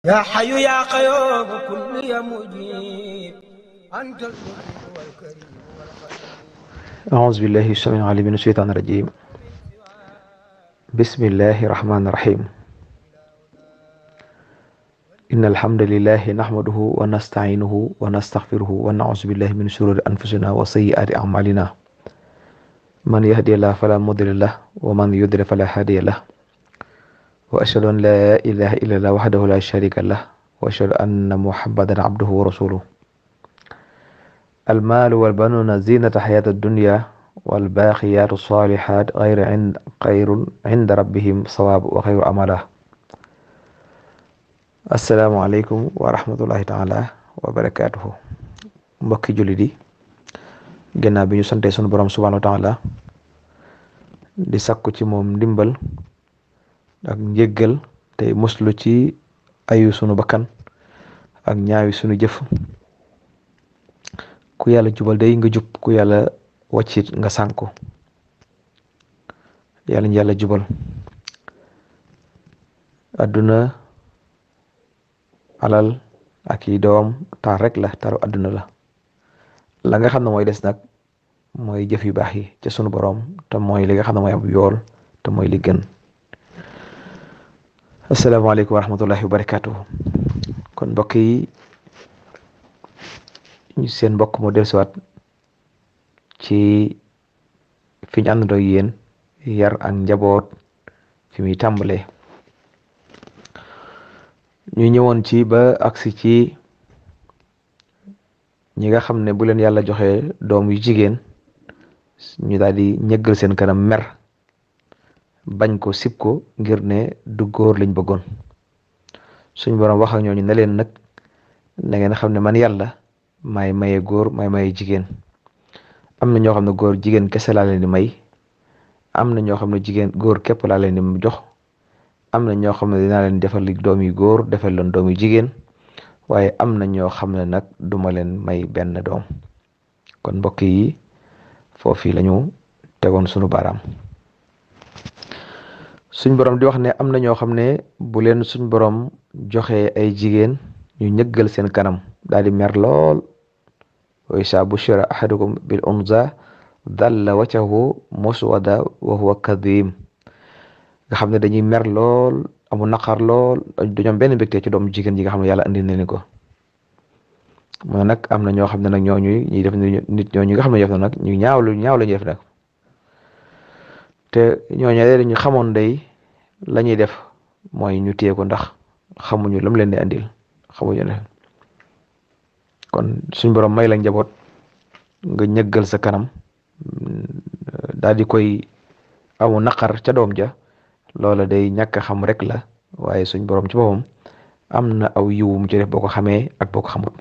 يا حي يا قيوم كل يا مجيب أنت المجيب والكريم والخليل. أعوذ بالله السميع العليم من الشيطان الرجيم. بسم الله الرحمن الرحيم. إن الحمد لله نحمده ونستعينه ونستغفره ونعوذ بالله من شرور أنفسنا وسيئات أعمالنا. من يهدي الله فلا مضل له ومن يضلل فلا هادي له. وأشهد أن لا إله إلا الله وحده لا شريك له وأشهد أن محمدا عبده ورسوله. المال والبنون زينة حياة الدنيا والباقيات الصالحات خير عند ربهم ثواب وخير أملا. assalaamu aleykum wa rahmatullahi taala wa barakaatuhu. mbokki jullit yi, gannaaw bi ñu sante sunu borom subhanahu wa taala di sakku ci moom ndimbal ak njéggal tey muslu ci ayu sunu bakkan ak ñaawi sunu jëf. ku yàlla jubal day nga jub, ku yàlla waccit nga sànku. yàlla ñu yàlla jubal. adduna alal ak yi doom taar rek la, taru adduna la. la nga xam ne mooy des nag mooy jëf yu baax yi ca sunu borom, te mooy li nga xam ne mooy am yool, te mooy li gën. asalaamaaleykum wa rahmatullahi wa barakatuhu. kon mbokk yi, ñu seen mbokk mu dellusiwaat ci fi ñu àndandoo yéen yar ak njaboot fi muy tàmbalee. ñu ñëwoon ci ba agsi ci ñi nga xam ne bu leen yàlla joxe doom yu jigéen ñu daal di ñëggal seen kanam mer bañ ko sib ko ngir ne du góor lañ bëggoon. suñ borom wax ak ñooñu ne leen nag na ngeen xam ne man yàlla maay maye góor maay maye jigéen. am na ñoo xam ne góor jigéen kese laa leen di may, am na ñoo xam ne jigéen góor képp laa leen di jox, am na ñoo xam ne dinaa leen defal doom yu góor defal leen doom yu jigéen, waaye am na ñoo xam ne nag duma leen may benn doom. kon mbokk yi, foofu lañu tegoon sunu baaraam. suñ borom di wax ne am na ñoo xam ne bu leen suñ borom joxe ay jigéen ñu ñëggal seen kanam daal di mer lool. wa izaa bushira ahadukum bil unsa dalla wajhuhu muswadda wa huwa kadhim. nga xam ne dañuy mer lool, amu naqar lool, dañoo am benn mbégte ci doom jigéen ji nga xam ne yàlla andi na ko. mooy nag am na ñoo xam ne nag ñooñu ñuy def nit ñooñu nga xam ne def na nag ñu ñaaw la ñuy def nag. te ñooñu dañu xamoon day la ñuy def mooy ñu téye ko ndax xamuñu lam leen di andil, xamuñu ne. kon suñ borom may la njaboot nga ñëggal sa kanam daal di koy amu naqar ca doom ja, loola day ñàkk a xam rek la, waaye suñ borom ci boppam am na aw yiwu mu ci def boo ko xamee ak boo ko xamut.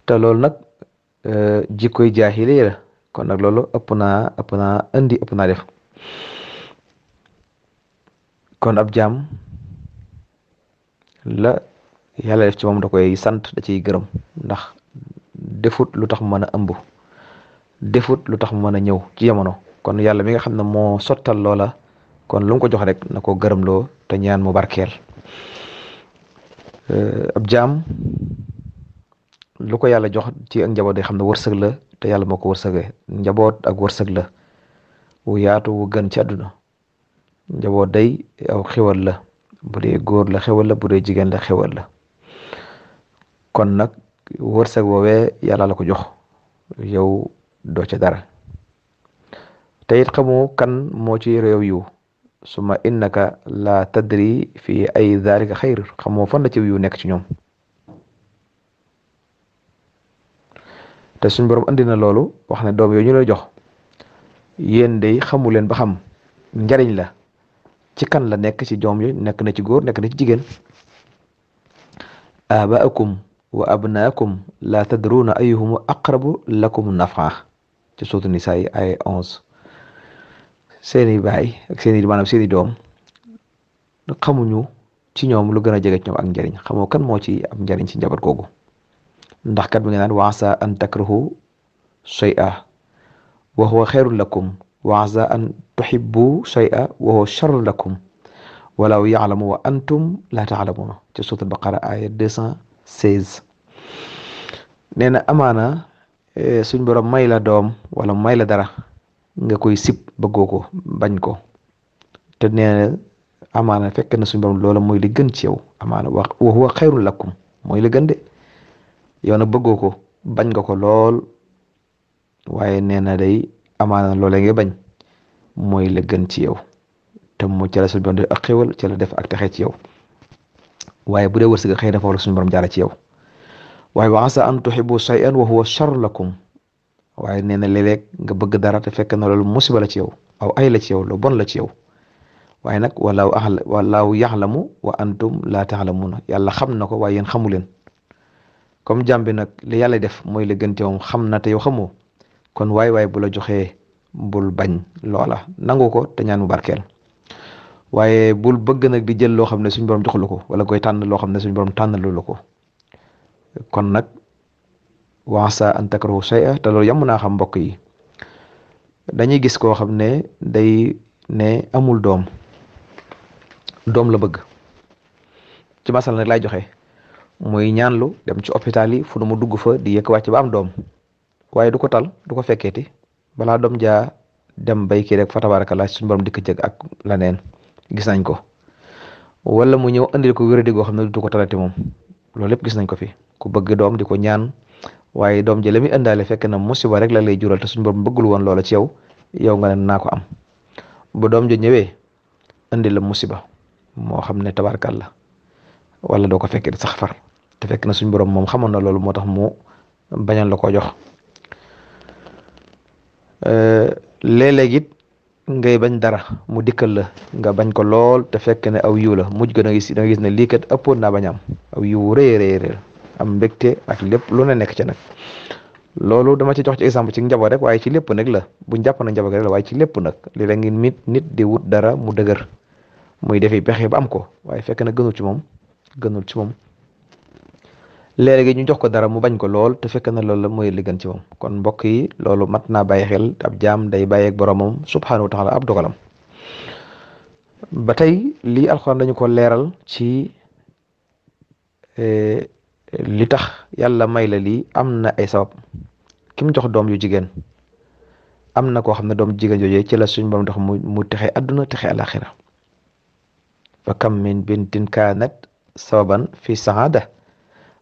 te loolu nag jikkoy jaahili la. kon nag loolu ëpp naa def. kon ab jaam la yàlla def ci moom da koy sant, da ciy gërëm, ndax defut lu tax mu mën a ëmb, defut lu tax mu mën a ñëw ci jamono. kon yàlla mi nga xam ne moo sottal loola, kon lu mu ko jox rek na ko gërëmloo te ñaan mu barkeel. ab jaam lu ko yàlla jox ci ak njaboot day xam ne wërsëg la, te yàlla moo ko wërsëgee. njaboot ak wërsëg la wu yaatu wu gën ci àdduna. njaboot day aw xewal la, bu dee góor la xewal la, bu dee jigéen la xewal la. kon nag wërsëg woowee yàlla la ko jox, yow doo ca dara. te it xamu kan moo ci réew yu suma innaka la tadri fi ay dhalika xayr, xamoo fan la ci yu nekk ci ñoom. te suñ borom andi na loolu wax ne doom yooyu ñu lay jox yéen day xamu leen ba xam njariñ la ci kan la nekk ci doom yi, nekk na ci góor, nekk na ci jigéen. abaakum wa abnaakum la tadruuna ayyuhum aqrabu lakum nafa ci suutu Nisaa yi ay 11. seeni baay ak seeni doom xamuñu ci ñoom lu gën a jege ci ñoom ak njariñ. xamoo kan moo ci am njariñ ci njaboot googu. ndax kat bi nga naan wa asaa an takrahu shay'a wa huwa xayrun lakum wa asaa an tuhibbu shay'a wa huwa sharrun lakum walaahu ya'lamu wa antum la ta'lamuna ci suuratul baqara aya 216. nee na amaana suñ borom may la doom wala may la dara nga koy sib bëggoo ko bañ ko te nee na amaana fekk na suñ borom loola mooy li gën ci yow amaana wa huwa xayrun lakum mooy li gën de yow nag bëggoo ko bañ nga ko lool waaye nee na day amaana loolee nga bañ mooy la gën ci yow te mu ca la suñ borom def ak xéwal ca la def ak texe ci yow waaye bu dee wërsëg xëy na foofu la suñ borom jaara ci yow waaye wa asa an tuhibbu shay'an wa huwa sharrun lakum waaye nee na léeg-léeg nga bëgg dara te fekk na loolu musiba la ci yow aw ay la ci yow lu bon la ci yow waaye nag wallahu yaxlamu wa antum la taxlamuna yàlla xam na ko waaye yéen xamu leen comme jàmbi nag li yàlla def mooy la gën ci moom xam na te yow xamoo kon waay bu la joxee bul bañ loola nangu ko te ñaan mu barkeel waaye bul bëgg nag di jël loo xam ne suñ borom joxu la ko wala koy tànn loo xam ne suñ borom tànnalu la ko kon nag waasa an takrahu shay'a te loolu yam naa xam mbokk yi dañuy gis koo xam ne day ne amul doom la bëgg ci masal nag lay joxe muy ñaanlu dem ci hôpital yi fu nu mu dugg fa di yëkk wàcc ba am doom waaye du ko tal du ko fekkeeti balaa doom jaa dem bay kii rek fa tabarakallah suñu borom dikk jëg ak laneen gis nañ ko wala mu ñëw andil ko wéradi goo xam ne du ko talati moom loolu lépp gis nañ ko fi ku bëgg doom di ko ñaan waaye doom ji la muy indaale fekk na musiba rek la lay jural te suñu borom bëggul woon loola ci yow nga ne naa ko am bu doom ji ñëwee indi la musiba moo xam ne tabarakallah wala doo ko fekkee di sax far te fekk na suñu borom moom xamoon na loolu moo tax mu bañal la ko jox léeg-léeg it ngay bañ dara mu dikkal la nga bañ ko lool te fekk ne aw yiw la mujj ga da nga gis ne lii kat ëppoon naa bañ am aw yiw rëy am mbégte ak lépp lu ne nekk ca nag loolu dama ci jox ci exemple ci njaboot rek waaye ci lépp nag la buñ jàpp na njaboot rek la waaye ci lépp nag li la ngi nit di wut dara mu dëgër muy defi pexe ba am ko waaye fekk na gënul ci moom léegi ñu jox ko dara mu bañ ko lool te fekk na loolu la mooy li gën ci moom kon mbokk yi loolu mat naa bàyyi xel ab jaam day bàyyeeg boromam subhanahu wa taala ab dogalam ba tey lii alxuraan dañu ko leeral ci li tax yàlla may la lii am na ay sabab ki mu jox doom yu jigéen am na koo xam ne doom jigéen jooju ci la suñ borom tax mu texe adduna texe alaxira fa kam min bintin kaanat sababan fi saada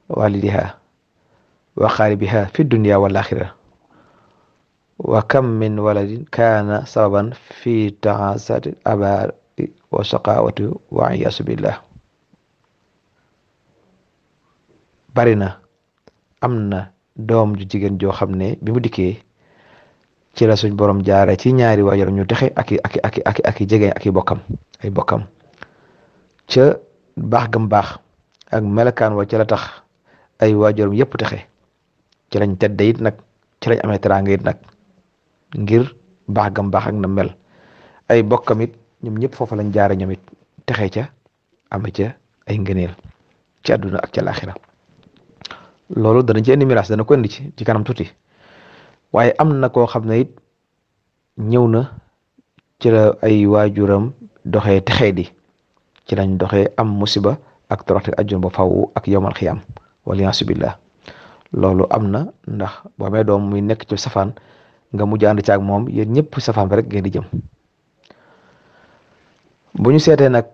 walidiha wa xaaribiha fi dunya wal axira wa kam min waladin kaana sababan fi taasati abari wa shaqawati wa iyaasu billah bari na am na doom ju jigéen joo xam ne bi mu dikkee ci la suñ borom jaare ci ñaari waajur ñu texe ak i jege ak i bokkam ay bokkam ca baax gam baax ak melakaan wa ca la tax ay waajuram yëpp texe ci lañ tedde it nag ci lañ amee teraanga it nag ngir baax gam baax ak na mel ay bokkam it ñoom ñëpp foofu lañ jaare ñoom it texe ca ame ca ay ngëneel ci àdduna ak ca laaxira loolu dana ci indi miraas dana ko indi ci kanam tuuti waaye am na koo xam ne it ñëw na ci la ay waajuram doxee texee di ci lañ doxee am musiba ak toroxte ajjun ba faw ak yowmal xiyaam waliyaasu billah loolu am na ndax boo amee doom muy nekk ci safaan nga mujj ànd ci ak moom yéen ñëpp safaan ba rek ngeen di jëm bu ñu seetee nag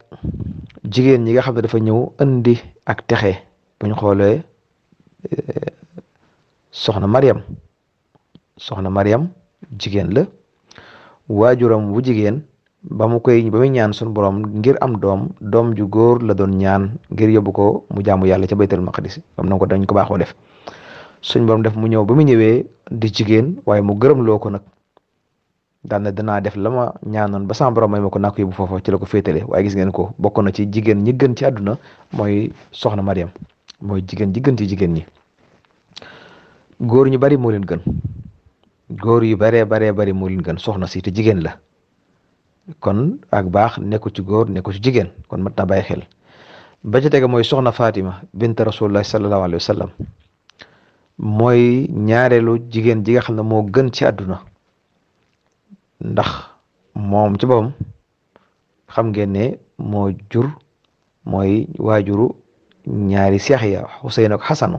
jigéen ñi nga xam ne dafa ñëw indi ak texe bu ñu xoolee soxna Mariam jigéen la waajuram wu jigéen ba muy ñaan sun borom ngir am doom ju góor la doon ñaan ngir yóbbu ko mu jaamu yàlla ca baytul maqdis comme na ko dañ ko baaxoo def suñ borom def mu ñëw ba mu ñëwee di jigéen waaye mu gërëm loo ko nag daan na danaa def la ma ñaanoon ba sama borom may ma ko naa ko yóbbu foofa ci la ko féetale waaye gis ngeen ko bokk na ci jigéen ñi gën ci àdduna mooy soxna Mariam mooy jigéen ji gën ci jigéen ñi góor ñu bari moo leen gën góor yu baree bari moo leen gën soxna si te jigéen la kon ak baax nekku ci góor nekku ci jigéen kon mat na bàyyi xel ba ca tege mooy soxna Fatima bint rasulullah sallallahu alayhi wa sallam mooy ñaareelu jigéen ji nga xam ne moo gën ci àdduna ndax moom ci boppam xam ngeen ne moo jur mooy waajuru ñaari seex ya Xuseyn ak Xasanu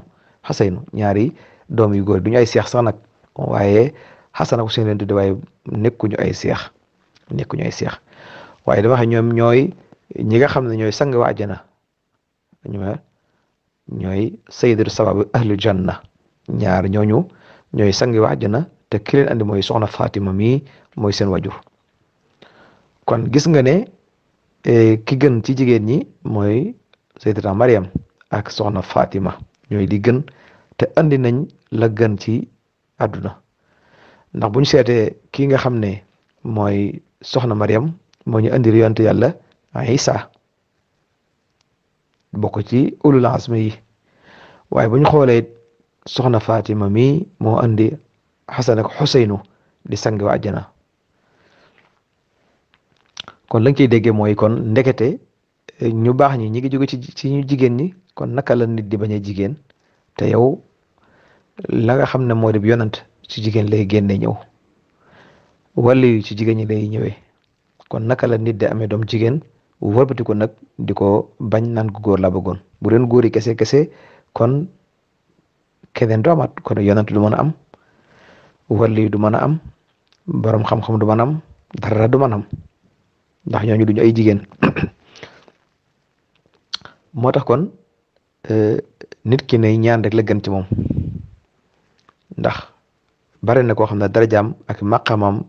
ñaari doom yu góor duñu ay seex sax nag waaye Xasan ak Xuseyn leen tudde waaye nekkuñu ay seex waaye dama xam ñoom ñooy ñi nga xam ne ñooy sang wa àjjana ñooy sayyidatu sababu ahlul janna ñaar ñooñu ñooy sang wa àjjana te ki leen andi mooy soxna Fatima mii mooy seen wajur kon gis nga ne ki gën ci jigéen ñi mooy sayyidata Maryam ak soxna Fatima ñooy di gën te andi nañ la gën ci àdduna ndax bu ñu seetee ki nga xam ne mooy soxna Maryam moo ñu andi yonent yàlla Isa bokk ci ulul azmi yi waaye bu ñu xoolee soxna Fatima mi moo andi Xasan ak Xuseynu di sang wa àjjana kon lañ ciy déggee mooy kon ndekete ñu baax ñi ngi jóge ci ñu jigéen ñi kon naka la nit di bañ a jigéen te yow la nga xam ne moo di yonant ci jigéen lay génne ñëw wàllu ci jigéen ñi lay ñëwee kon naka la nit di amee doom jigéen wëlbati ko nag di ko bañ naan ko góor la bëggoon bu doon góor yi kese kon keneen du amaat kon yonant du mën a am wàllu du mën a am borom xam-xam du mën a am dara du mën a am ndax ñooñu duñu ay jigéen moo tax kon nit ki ne ñaan rek la gën ci moom ndax bare na koo xam ne darajaam ak maqamam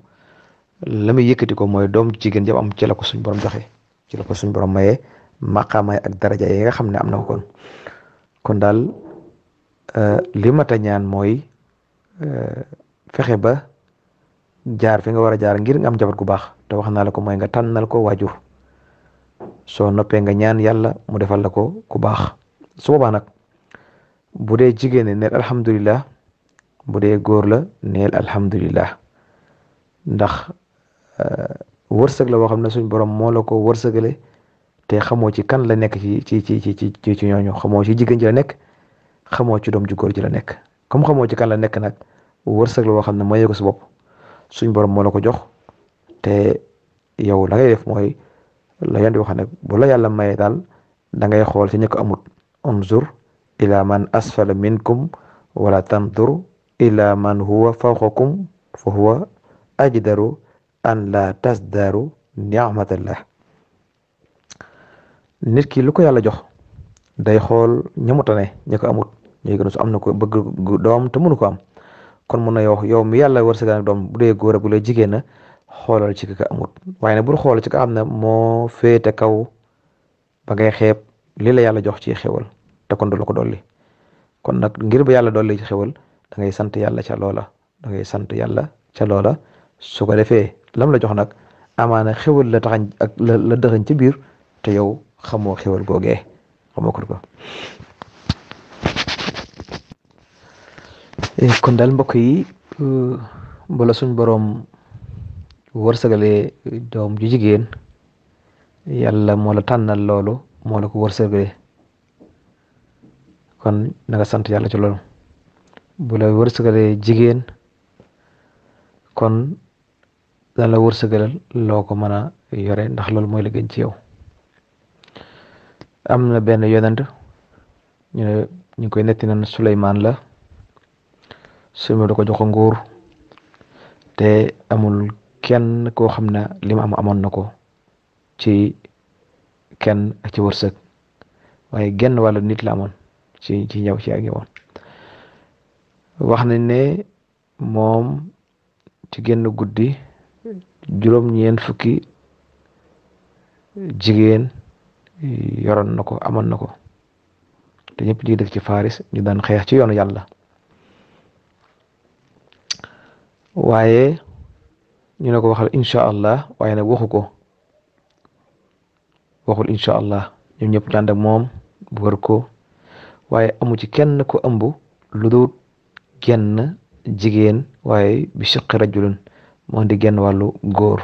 la muy yëkkati ko mooy doom jigéen jam am ci la ko suñ borom joxe ci la ko suñ borom mayee maqamay ak daraja yi nga xam ne am na ko kon daal li mata ñaan mooy fexe ba jaar fi nga war a jaar ngir nga am jabar gu baax te wax naa la ko mooy nga tànnal ko waajur soo noppee nga ñaan yàlla mu defal la ko ku baax su boobaa nag bu dee jigéen ne neel alhamdulillah bu dee góor la neel alhamdulillah ndax wërsëg la boo xam ne suñ borom moo la ko wërsëgale te xamoo ci kan la nekk ci ñooñu xamoo ci jigéen ji la nekk xamoo ci doom ju góor ji la nekk comme xamoo ci kan la nekk nag wërsëg la boo xam ne mayee ko sa bopp suñ borom moo la ko jox te yow la ngay def mooy la yan di wax nag bu la yàlla mayee daal da ngay xool ci ñi ko amut unzur ila man asfala minkum wala tandur ila man huwa fawqakum fa huwa ajdaru an la tasdaru ni'matallah nit ki lu ko yàlla jox day xool ñamutane ñi ko amut ñuy gën a su am na ko bëgg doom te mënu ko am kon mun na yow mi yàlla wërsëgal ak doom bu dee góor bu dee jigéen na xoolal ci ka amut waaye nag bul xool ci ka xam ne moo féete kaw ba ngay xeeb li la yàlla jox ci xewal te kon du la ko dolli kon nag ngir ba yàlla dolli ci xewal da ngay sant yàlla ca loola su ko defee lam la jox nag amaana xewal la taxañ ak la dëxañ ci biir te yow xamoo xewal googee xamoo ko kon daal mbokk yi bala suñ boroom wërsëgale doom ju jigéen yàlla moo la tànnal loolu moo la ko wërsëgale kon na nga sant yàlla ci loolu bu la wërsëgale jigéen kon dana la wërsëgalal loo ko mën a yore ndax loolu mooy la gën ci yow am na benn yonent ñu ngi koy netti nan Suleymaan la Suleymaan da ko jox nguur te amul kenn koo xam ne li mu amoon na ko ci kenn ak ci wërsëg waaye genn wàllu nit la amoon ci ñëw ci ak yowoon wax nañ ne moom ci genn guddi juróom-ñeent fukki jigéen yoroon na ko amoon na ko te ñëpp ñi dëkk ci Faris ñu daan xeex ci yoonu yàlla waaye ñu ne ko waxal incha allah waaye nag waxul incha allah ñoom ñëpp ñu ànd ak moom wër ko waaye amu ci kenn ko ëmb lu dul genn jigéen waaye bi shiqqi rajulun moo di genn wàllu góor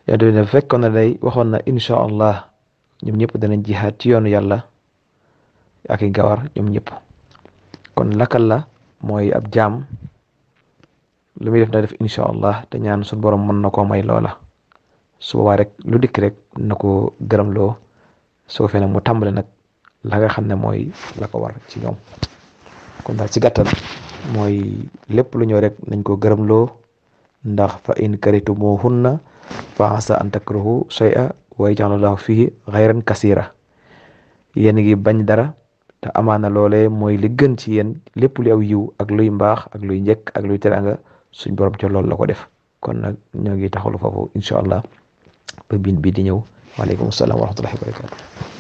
yaa ne fekkoon na day waxoon na incha allah ñoom ñëpp danañ jihaad ci yoonu yàlla ak i gawar ñoom ñëpp kon lakal la mooy ab jaam lu muy def na def incha allah te ñaan suñu borom mën na koo may loola su boobaa rek lu dikk rek na ko gërëmloo su ko fee nag mu tàmbale nag la nga xam ne mooy la ko war ci ñoom. kon daal ci gàttal mooy lépp lu ñëw rek nañ ko gërëmloo, ndax fa in karitumuhunna fa asa an takrahu shay'a wa yaj'ala Allahu fihi ghayran kasira. yéen ngi bañ dara te amaana loolee mooy li gën ci yéen, lépp lu aw yiw ak luy mbaax ak luy njëkk ak luy teranga suñ borom ci loolu la ko def. kon nag ñoo ngi taxawlu foofu incha allah ba bin bi di ñëw. waaleykum salaam wa rahmatullahi wa barakatu.